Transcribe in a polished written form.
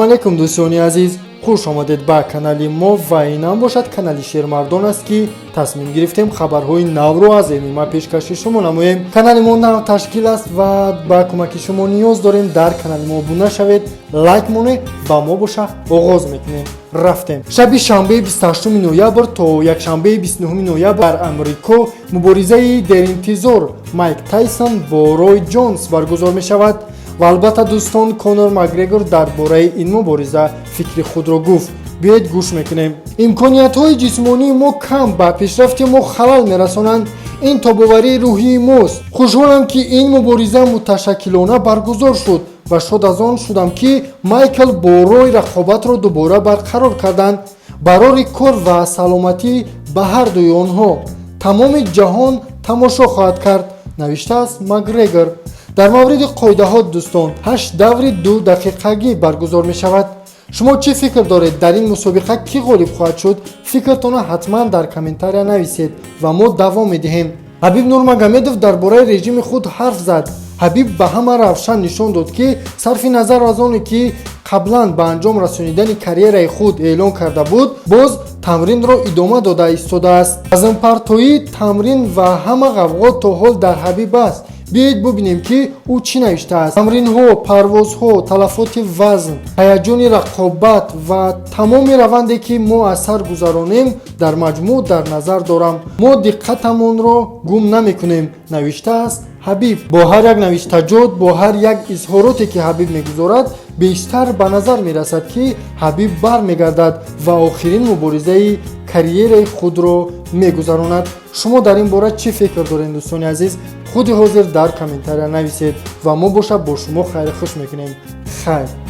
Алейкум, дӯстони азиз, хуш омадед ба канали мо. Ва инам бошад канали Шермардон аст, ки тасмим гирифтем хабарҳои навро аз ММА пешкаши шумо намоем. Канали мо нав ташкил аст ва ба кӯмаки шумо ниёз дорем. Дар канали мо обуна шавед, лайк монед ва мо боша оғоз мекунем. Рафтем. Шаби шанбеи 28 ноябр то якшанбеи 29 ноябр дар Амрико муборизаи деринтизор Майк Тайсон бо Рой Ҷонс баргузор мешавад. Ва албатта, дӯстон, Конор Макгрегор дар бораи ин мубориза фикри худро гуфт. Биёед, гӯш мекунем. Имкониятҳои ҷисмонии мо кам ба пешрафти мо халал мерасонанд. Ин тобоварии рӯҳии мост. Хушҳолам, ки ин мубориза муташаккилона баргузор шуд ва шод аз он шудам, ки Майкл бо Рой рақобатро дубора барқарор карданд. Барори кор ва саломатӣ ба ҳар дуи онҳо. Тамоми ҷаҳон тамошо хоҳад кард, навиштааст Макгрегор. Дар мавриди қоидаҳо, дӯстон, ҳашт даври 2 дақиқагӣ баргузор мешавад. Шумо чӣ фикр доред? Дар ин мусобиқа кӣ ғолиб хоҳад шуд? Фикртонро ҳатман дар комментария нависед ва мо давом медиҳем. Ҳабиб Нурмагомедов дар бораи режими худ ҳарф зад. Ҳабиб ба ҳама равшан нишон дод, ки сарфи назар аз оне ки қаблан ба анҷом расонидани карьераи худ эълон карда буд, боз тамринро идома дода истодааст. Вазнпартоӣ, тамрин ва ҳама ғавғо то ҳол дар Ҳабиб аст. Биёед бубинем, ки ӯ чӣ навиштааст. Тамринҳо, парвозҳо, талафоти вазн, ҳаяҷони рақобат ва тамоми раванде, ки мо аз сар гузаронем, дар маҷмӯъ дар назар дорам, мо диққатамонро гум намекунем, навиштааст Ҳабиб. Бо ҳар як навиштаҷот, бо ҳар як изҳороте, ки Ҳабиб мегузорад, бештар ба назар мерасад, ки Ҳабиб бармегардад ва охирин муборизаи карьераи худро мегузаронад. Шумо дар ин бора чӣ фикр доред, дӯстони азиз? Худи ҳозир дар комментария нависед ва мо боша бо шумо хайру хуш мекунем. Хайр.